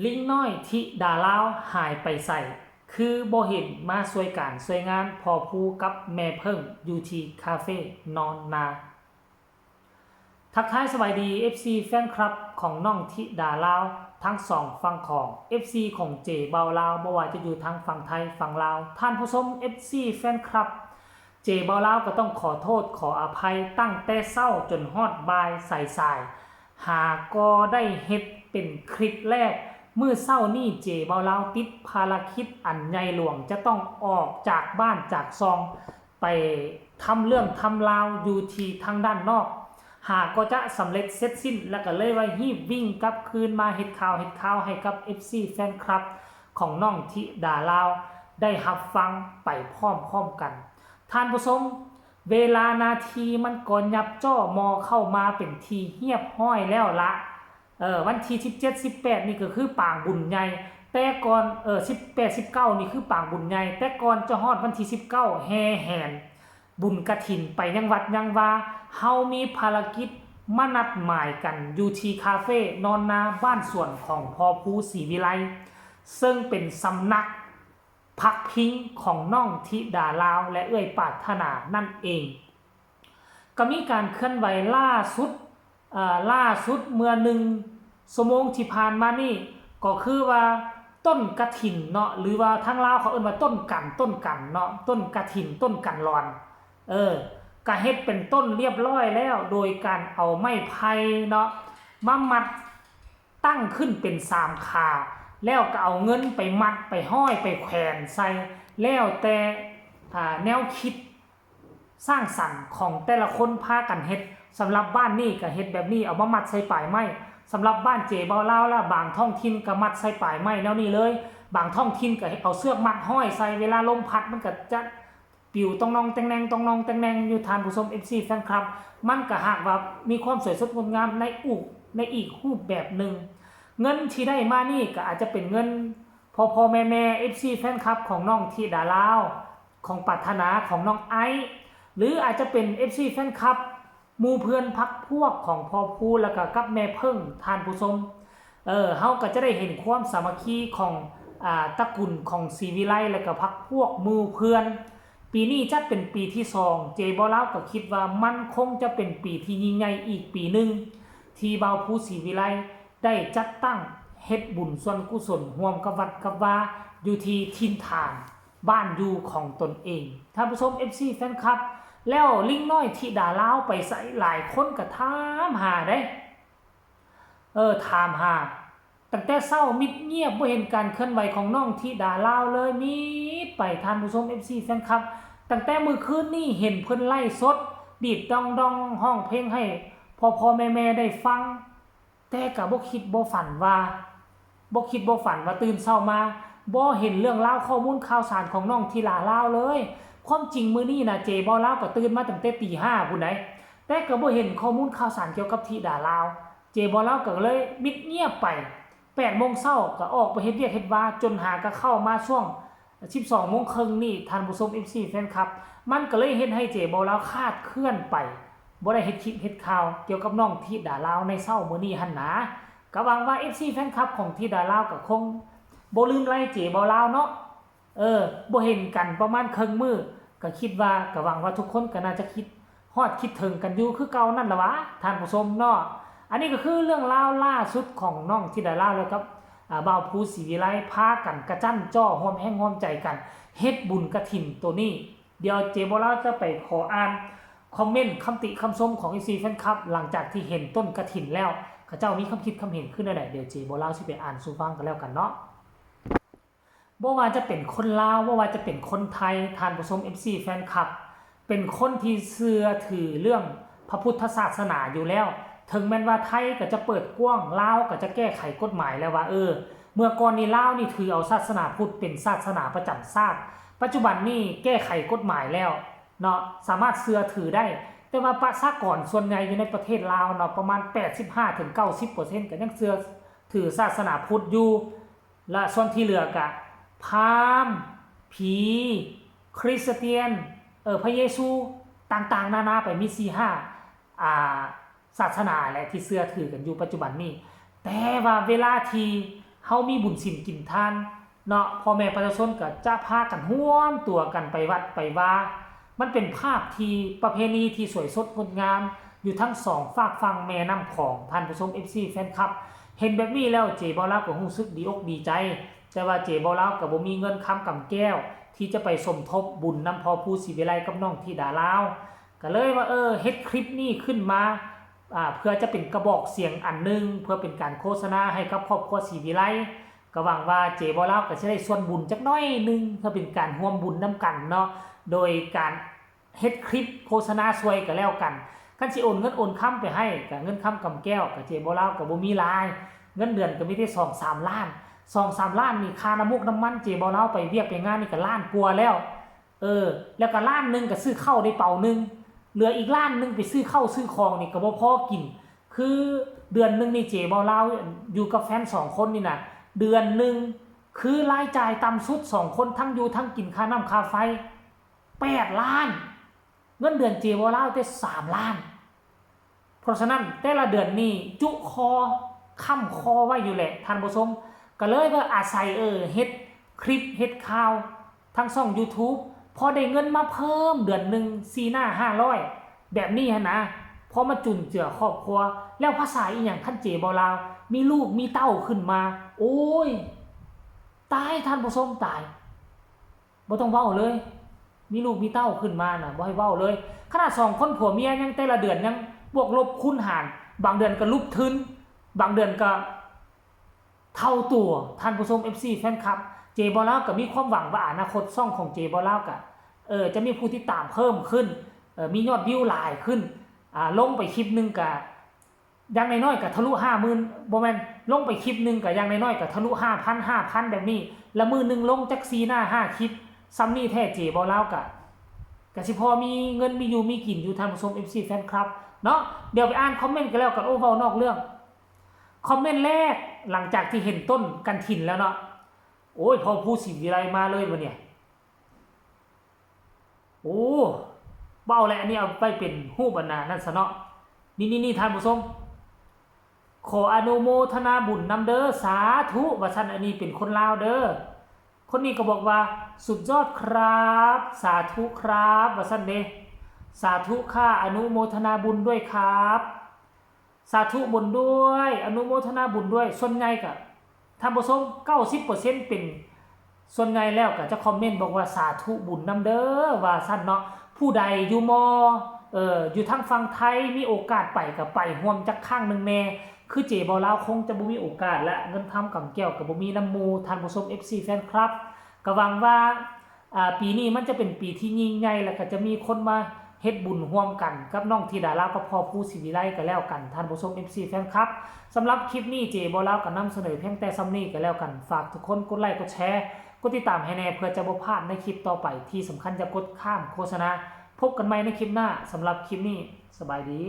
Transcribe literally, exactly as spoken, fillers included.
ลิงน้อยธิดาลาวหายไปไส คือบ่เห็นมาช่วยการช่วยงานพ่อภูกับแม่เพิ่งอยู่ที่คาเฟนอนนา ทักทายสบายดี เอฟซี แฟนคลับของน้องธิดาลาว ทั้งสองฝั่งของ เอฟซี ของเจเบาลาว บ่ว่าจะอยู่ทางฝั่งไทยฝั่งลาว ท่านผู้ชม เอฟซี แฟนคลับ เจเบาลาวก็ต้องขอโทษขออภัยตั้งแต่เช้าจนฮอดบ่ายสายๆ หาก็ได้เฮ็ดเป็นคลิปแรก มื้อเช้านี้เจเบาลาวติดภารกิจอันใหญ่หลวงจะต้องออกจากบ้านจากซอง ไปทำเรื่องทำราวอยู่ที่ทางด้านนอก หาก็จะสำเร็จเสร็จสิ้น แล้วก็เลยว่าฮีบวิ่งกลับคืนมาเฮ็ดข่าวเฮ็ดข่าวให้กับ เอฟซี แฟนคลับของน้องธิดาลาวได้รับฟังไปพร้อมๆกัน ท่านผู้ชม เวลานาทีมันก็ยับจ้อมอเข้ามาเป็นที่เรียบร้อยแล้วละ เออ วันที่สิบเจ็ด สิบแปด นี่ก็คือปางบุญใหญ่ แต่ก่อน เออ สิบแปด สิบเก้า นี่คือปางบุญใหญ่ แต่ก่อนจะฮอดวันที่ สิบเก้า แห่แหนบุญกฐินไปยังวัดยังวา เฮามีภารกิจมานัดหมายกันอยู่ที่คาเฟนอนนาบ้านสวนของพ่อภูศรีวิไล ซึ่งเป็นสำนักพักพิงของน้องธิดาลาวและเอื้อยปรารถนานั่นเอง ก็มีการเคลื่อนไหวล่าสุด เอ่อ ล่าสุดเมื่อหนึ่งชั่วโมงที่ผ่านมานี่ ก็คือว่าต้นกฐินเนาะ หรือว่าทางลาวเขาเอิ้นว่าต้นกัญ ต้นกัญเนาะ ต้นกฐิน ต้นกัญหล่อน เออ ก็เฮ็ดเป็นต้นเรียบร้อยแล้ว โดยการเอาไม้ไผ่เนาะ มามัดตั้งขึ้นเป็นสามขา แล้วก็เอาเงินไปมัด ไปห้อย ไปแขวนใส่ แล้วแต่ อ่า แนวคิด สร้างสรรค์ของแต่ละคนพากันเฮ็ด สำหรับบ้านนี่ก็เฮ็ดแบบนี้ เอามามัดใส่ปลายไม้ สำหรับบ้านเจเบาลาวละ บางท้องถิ่นก็มัดใส่ปลายไม้แนวนี้เลย บางท้องถิ่นก็เอาเชือกมัดห้อยใส่ เวลาลมพัดมันก็จะปลิวต้องนองแตงแนงต้องนองแตงแนงอยู่ ท่านผู้ชม เอฟซี แฟนคลับ มันก็หากว่ามีความสวยสดงดงามในอุในอีกรูปแบบหนึ่ง เงินที่ได้มานี่ก็อาจจะเป็นเงินพ่อพ่อแม่แม่ เอฟซี แฟนคลับของน้องธิดาลาว ของปรารถนาของน้องไอซ์ หรืออาจจะเป็น เอฟซี แฟนคลับ หมู่เพื่อนพรรคพวกของพ่อภูแล้วก็กับแม่เพิ่ง ท่านผู้ชม เออ เฮาก็จะได้เห็นความสามัคคีของ อ่า ตระกูลของศรีวิไลและก็พรรคพวกหมู่เพื่อน ปีนี้จัดเป็นปีที่สอง เจเบาลาวก็คิดว่ามันคงจะเป็นปีที่ยิ่งใหญ่อีกปีหนึ่ง ที่บ่าวภูศรีวิไลได้จัดตั้งเฮ็ดบุญส่วนกุศลร่วมกับวัดกับวาอยู่ที่ถิ่นฐาน บ้านอยู่ของตนเอง ท่านผู้ชม เอฟซี แฟนคลับ แล้วลิงน้อยธิดาลาวไปไส หลายคนก็ถามหาเด้ เออ ถามหา ตั้งแต่เช้ามิดเงียบ บ่เห็นการเคลื่อนไหวของน้องธิดาลาวเลย มิดไป ท่านผู้ชม เอฟซี แฟนคลับ ตั้งแต่มื้อคืนนี้เห็นเพิ่นไลฟ์สด ดีดดองดอง ร้องเพลงให้พ่อพ่อแม่แม่ได้ฟัง แต่ก็บ่คิดบ่ฝันว่า บ่คิดบ่ฝันว่าตื่นเช้ามา บ่เห็นเรื่องราวข้อมูลข่าวสารของน้องธิดาลาวเลย ความจริงมื้อนี้นะ เจเบาลาวก็ตื่นมาตั้งแต่ตีห้าพู้นได แต่ก็บ่เห็นข้อมูลข่าวสารเกี่ยวกับธิดาลาว เจเบาลาวก็เลยมิดเงียบไป แปดโมงเช้าก็ออกไปเฮ็ดเวียกเฮ็ดวา จนหาก็เข้ามาช่วง สิบสองโมงครึ่งนี่ ท่านผู้ชม เอฟซี แฟนคลับ มันก็เลยเฮ็ดให้เจเบาลาวคลาดเคลื่อนไป บ่ได้เฮ็ดคลิปเฮ็ดข่าวเกี่ยวกับน้องธิดาลาวในเช้ามื้อนี้หั่นนะ ก็หวังว่า เอฟซี แฟนคลับของธิดาลาวก็คงบ่ลืมไลค์เจเบาลาวเนาะ เออ บ่เห็นกันประมาณครึ่งมื้อ ก็คิดว่า ก็หวังว่าทุกคนก็น่าจะคิดฮอดคิดถึงกันอยู่คือเก่านั่นล่ะวะ ท่านผู้ชมเนาะ อันนี้ก็คือเรื่องราวล่าสุดของน้องธิดาลาวแล้วกับ อ่า บ่าวภูศรีวิไลพากันกระจั้นจ้อร่วมแรงร่วมใจกันเฮ็ดบุญกฐินตัวนี้ เดี๋ยวเจเบาลาวจะไปขออ่านคอมเมนต์คำติคำชมของ เอฟซี แฟนคลับ หลังจากที่เห็นต้นกฐินแล้ว เขาเจ้ามีความคิดความเห็นคือแนวใด เดี๋ยวเจเบาลาวสิไปอ่านสู่ฟังกันแล้วกันเนาะ บ่ว่าจะเป็นคนลาว บ่ว่าจะเป็นคนไทย ท่านผู้ชม เอฟซี แฟนคลับ เป็นคนที่เชื่อถือเรื่องพระพุทธศาสนาอยู่แล้ว ถึงแม้นว่าไทยก็จะเปิดกว้าง ลาวก็จะแก้ไขกฎหมายแล้วว่า เออ เมื่อก่อนนี้ลาวนี่ถือเอาศาสนาพุทธเป็นศาสนาประจำชาติ ปัจจุบันนี่แก้ไขกฎหมายแล้วเนาะ สามารถเชื่อถือได้ แต่ว่าประชากรส่วนใหญ่อยู่ในประเทศลาวเนาะ ประมาณ แปดสิบห้าถึงเก้าสิบเปอร์เซ็นต์ ก็ยังเชื่อถือศาสนาพุทธอยู่ และส่วนที่เหลือกะ พราหมณ์ ผี คริสเตียน เออ พระเยซู ต่างๆ นานาไป มีสี่ห้า อ่า ศาสนาแหละที่เชื่อถือกันอยู่ปัจจุบันนี้ แต่ว่าเวลาที่ เฮามีบุญศีลกินทานเนาะ พ่อแม่ประชาชนก็จะพากันร่วมตัวกันไปวัดไปวา มันเป็นภาพที่ประเพณีที่สวยสดงดงาม อยู่ทั้งสองฟากฝั่งแม่น้ำของ ท่านผู้ชม เอฟซี แฟนคลับ เห็นแบบนี้แล้วเจบ่าวลาวก็รู้สึกดีอกดีใจ แต่ว่าเจบ่าวลาวก็บ่มีเงินคำกำแก้ว ที่จะไปสมทบบุญนำพ่อภูศรีวิไลกับน้องธิดาลาว ก็เลยว่าเออเฮ็ดคลิปนี้ขึ้นมาอ่าเพื่อจะเป็นกระบอกเสียงอันหนึ่ง เพื่อเป็นการโฆษณาให้กับครอบครัวศรีวิไล ก็หวังว่าเจบ่าวลาวก็สิได้ส่วนบุญจักหน่อยหนึ่ง เพื่อเป็นการร่วมบุญนำกันเนาะ โดยการเฮ็ดคลิปโฆษณาช่วยกันแล้วกัน คันสิโอนเงินโอนคำไปให้ก็เงินคำกำแก้วก็เจบ่าวลาวก็บ่มีหลาย เงินเดือนก็มีแต่สองสามล้าน สองสามล้านนี่ค่าน้ำมูกน้ำมันเจบ่าวลาวไปเวียกไปงานนี่ก็ล้านกว่าแล้ว เออ แล้วก็ล้านหนึ่งก็ซื้อข้าวได้เป๋าหนึ่ง เหลืออีกล้านหนึ่งไปซื้อข้าวซื้อของนี่ก็บ่พอกิน คือเดือนหนึ่งนี่เจบ่าวลาวอยู่กับแฟนสองคนนี่นะ เดือนหนึ่งคือรายจ่ายต่ำสุดสองคนทั้งอยู่ทั้งกินค่าน้ำค่าไฟ แปดล้าน เงินเดือนเจบ่าวลาวแต่สามล้าน เพราะฉะนั้นแต่ละเดือนนี่จุคอค้ำคอไว้อยู่แหละท่านผู้ชม ก็เลยว่าอาศัยเออเฮ็ดคลิปเฮ็ดข่าวทางช่อง YouTube พอได้เงินมาเพิ่มเดือนหนึ่งสี่ห้าห้าร้อย แบบนี้หั้นนะ พอมาจุนเจือครอบครัว แล้วภาษาอีหยังคันเจบ่าวลาว มีลูกมีเต้าขึ้นมา โอ้ย ตายท่านผู้ชมตาย บ่ต้องเว้าเลย มีลูกมีเต้าขึ้นมาน่ะบ่ให้เว้าเลย ขนาดสองคนผัวเมียยังแต่ละเดือนยังบวกลบคูณหาร บางเดือนก็ลุบทื้น บางเดือนก็เท่าตัว ท่านผู้ชม เอฟซี แฟนคลับ เจบ่าวลาวก็มีความหวังว่าอนาคตช่องของเจบ่าวลาวก็เออจะมีผู้ติดตามเพิ่มขึ้น เออมียอดวิวหลายขึ้น อ่า ลงไปคลิปหนึ่งก็ อย่างน้อยๆก็ทะลุห้าหมื่น บ่แม่น ลงไปคลิปหนึ่งก็อย่างน้อยๆก็ทะลุห้าพัน ห้าพัน แบบนี้ ละมื้อหนึ่งลงจักสี่หน้าห้าคลิป ส่ำนี้แท้เจบ่าวลาวก็ ก็สิพอมีเงินมีอยู่มีกินอยู่ท่านผู้ชม เอฟซี แฟนคลับ เนาะ เดี๋ยวไปอ่านคอมเมนต์กันแล้วกัน โอ้ เว้านอกเรื่อง คอมเมนต์แรกหลังจากที่เห็นต้นกระถินแล้วเนาะ โอ้ย พ่อภูศรีวิไลมาเลยวันเนี่ย โอ้ เว้าแล้วอันนี้เอาไปเป็นรูปอันนั้นซะเนาะ นี่ๆๆ ท่านผู้ชม ขออนุโมทนาบุญนำเด้อ สาธุ ว่าซั่น อันนี้เป็นคนลาวเด้อ คนนี้ก็บอกว่า สุดยอดครับ สาธุครับ ว่าซั่นเด้ สาธุค่ะ อนุโมทนาบุญด้วยครับ สาธุบุญด้วย อนุโมทนาบุญด้วย ส่วนใหญ่ก็ ท่านผู้ชม เก้าสิบเปอร์เซ็นต์ เป็น ส่วนใหญ่แล้วก็จะคอมเมนต์บอกว่า สาธุบุญนำเด้อ ว่าซั่นเนาะ ผู้ใดอยู่มอ เอ่อ อยู่ทางฝั่งไทย มีโอกาสไปก็ไปร่วมจักครั้งหนึ่งแน่ คือเจบ่าวลาวคงจะบ่มีโอกาสและ เงินคำกำแก้วก็บ่มีนำหมู่ ท่านผู้ชม เอฟซี แฟนคลับ ก็หวังว่า อ่า ปีนี้มันจะเป็นปีที่ยิ่งใหญ่ แล้วก็จะมีคนมาเฮ็ดบุญร่วมกันกับน้องธิดาลาวกับพ่อภูศรีวิไลก็แล้วกัน ท่านผู้ชม เอฟซี แฟนคลับ สำหรับคลิปนี้เจบ่าวลาวก็นำเสนอเพียงแต่ส่ำนี้ก็แล้วกัน ฝากทุกคนกดไลค์กดแชร์ กดติดตามให้แน่เพื่อจะบ่พลาดในคลิปต่อไป ที่สำคัญอย่ากดข้ามโฆษณา พบกันใหม่ในคลิปหน้า สำหรับคลิปนี้ สบายดี